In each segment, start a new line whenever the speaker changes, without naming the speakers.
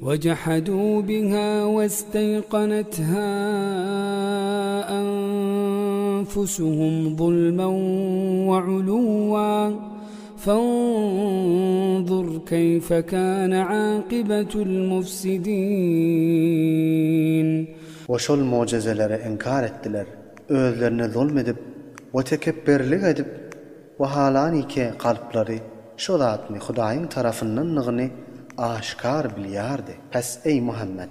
وجحدوا بها واستيقنتها أنفسهم ظلما وعلوا فانظر كيف كان عاقبة المفسدين.
We şol mojezelere inkar etdiler, özlerine zulm edip we tekepberlik edip we halanike kalplary şo zatny Hudaýyň tarapyndandygyny aşkar bilýärdi. Pes eý Muhammet,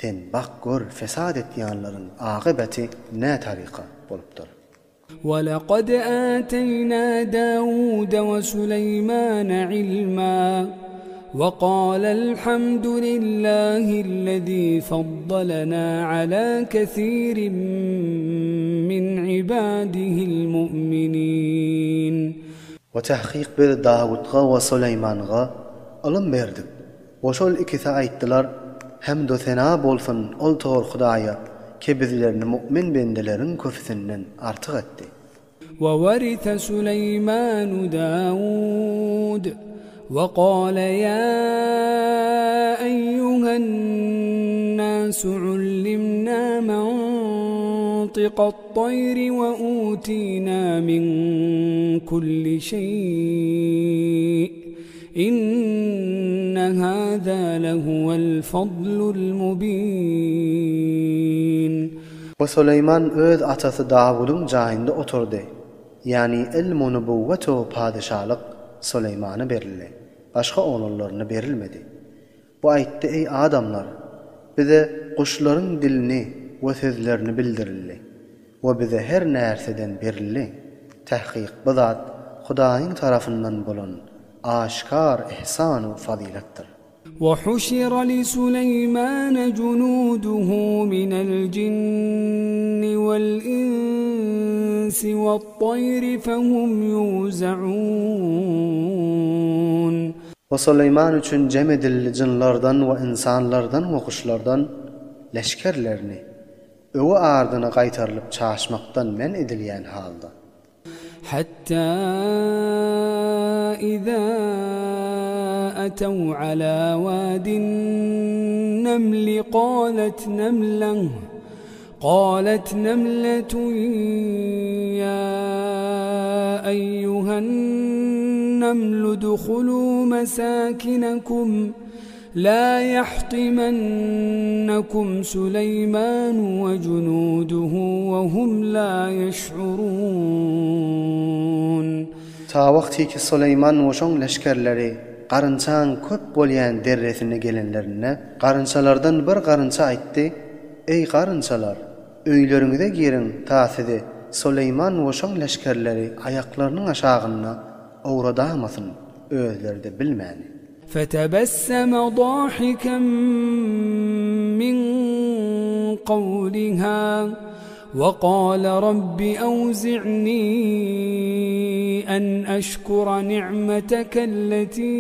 sen bak gör fesat etýänleriň akybeti nä taryka bolupdyr.
وَلَقَدْ آتَيْنَا دَاوُودَ وَسُلَيْمَانَ عِلْمًا وَقَالَا الْحَمْدُ لِلَّهِ الَّذِي فَضَّلَنَا عَلَى كَثِيرٍ مِّنْ عِبَادِهِ الْمُؤْمِنِينَ.
We tahkyk biz Dawutga we Suleýmanga ylym berdik. We şol ikisi aýtdylar, Hemdu-sena bolsun ol Tor Hudaýa, ki bizlerini mu'min bendeleriň köpüsinden artyk etdi.
وَوَرِثَ سُلَيْمَانُ دَاوُودَ وَقَالَ يَا أَيُّهَا النَّاسُ عُلِّمْنَا مَنطِقَ الطَّيْرِ وَأُوتِينَا مِنْ كُلِّ شَيْءٍ إِنَّ هَذَا لَهُوَ الْفَضْلُ الْمُبِينُ.
We Süleýman öz atasy Dawudyň jaýynda oturdy, ýagny ylmu-nubuwwet-u padyşalyk Süleýmana berildi, başga oglanlaryna berilmedi. Bu aýtdy, Eý adamlar! Bize guşlaryň dilini we sözlerini bildirildi we bize her närseden berildi. Tahkyk bu zat Hudaýyň tarapyndan bolan aşkar ihsan-u fazylatdyr.
وَحُشِرَ لِسُلَيْمَانَ جُنُودُهُ مِنَ الْجِنِّ وَالْإِنسِ وَالطَّيْرِ فَهُمْ يُوزَعُونَ.
We Süleýman üçin jem edildi jynlardan we ynsanlardan we guşlardan leşgerlerini, öe ardyna gaýtarylyp çaşmakdan men edilýän halda.
Hatta iza atew ala wadin-nemli qalet nemle qalet nemletun ya eyyuhen-nemlu udhulu mesakinekum la yahtimennekum Süleýmanu we junuduhu we hum la ýeş'urun.
Ta wagty ki Süleýman we şoň leşgerleri garynçaň köp bolýan derresine gelenlerinde, garynçalardan bir garynça aýtdy, Eý garynçalar! Öýleriňize giriň ta sizi Süleýman we şoň leşgerleri aýaklarynyň aşagynda owradamasyn, özleri-de bilmäni.
فَتَبَسَّمَ ضَاحِكًا مِّن قَوْلِهَا وَقَالَ رَبِّ أَوْزِعْنِي أَنْ أَشْكُرَ نِعْمَتَكَ الَّتِي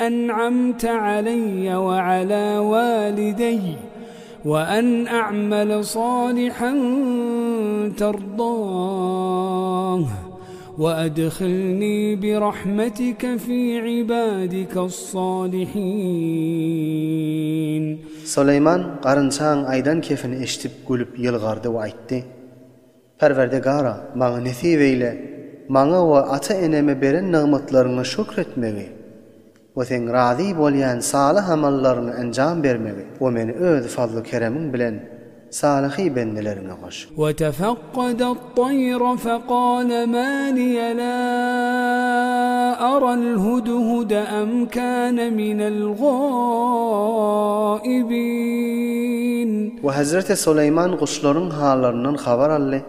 أَنْعَمْتَ عَلَيَّ وَعَلَى وَالِدَيَّ وَأَنْ أَعْمَلَ صَالِحًا تَرْضَاهُ وَأَدْخِلْنِي بِرَحْمَتِكَ فِي عِبَادِكَ الصَّالِحِينَ.
Süleýman garynçaň aýdan kefini eşidip gülüp ýylgardy we aýtdy, Perwerdigara, maňa nesip eýle, maňa we ata-eneme beren nygmatlaryňa şükr etmegi we Seň razy bolýan salyh amallaryňy enjam bermegi we meni Öz fazly-keremiň bilen salyhy bendeleriňe goş.
وَتَفَقَّدَ الطَّيْرَ فَقَالَ مَا لِيَ لَا أَرَى الْهُدْهُدَ أَمْ كَانَ مِنَ الْغَائِبِينَ.
We hezreti Süleýman guşlaryň hallaryndan habar aldy.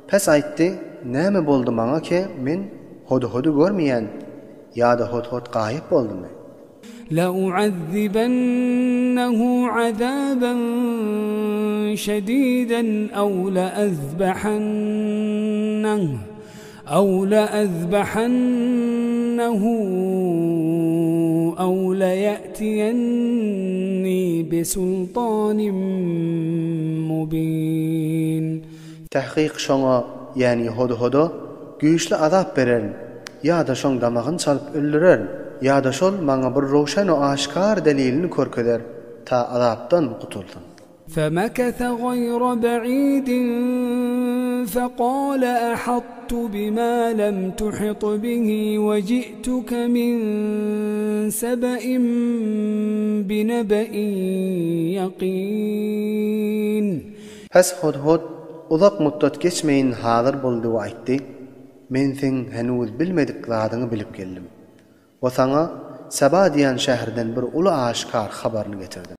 Pes aýtdy, Näme boldy maňa ki, men hudhudy görmeýän, ýa-da hudhud gaýyp boldumy?
لَأُعَذِّبَنَّهُ عَذَابًا شَدِيدًا أَوْ لَأَذْبَحَنَّهُ أَوْ لَأَذْبَحَنَّهُ أَوْ لَيَأْتِيَنِّي بِسُلْطَانٍ مُّبِينٍ.
Tahkyk şoňa, ýagny hudhuda, güýçli azap bererin, ýa-da şoň damagyny çalyp öldürerin. ýa-da şol maňa bir röwşen-u aşgar delilini körkezer, ta azapdan gutulsyn.
فمكث غير بعيد فقال أحطت بما لم تحط به وجئتك من سبإ بنبإ يقين.
Pes Hudhud uzak muddat geçmeýin hazyr boldy we aýtdy, Men seň henuz bilmedik zadyňy bilip geldim we saňa Seba diýen şäherden bir uly aşgar habaryny getirdim.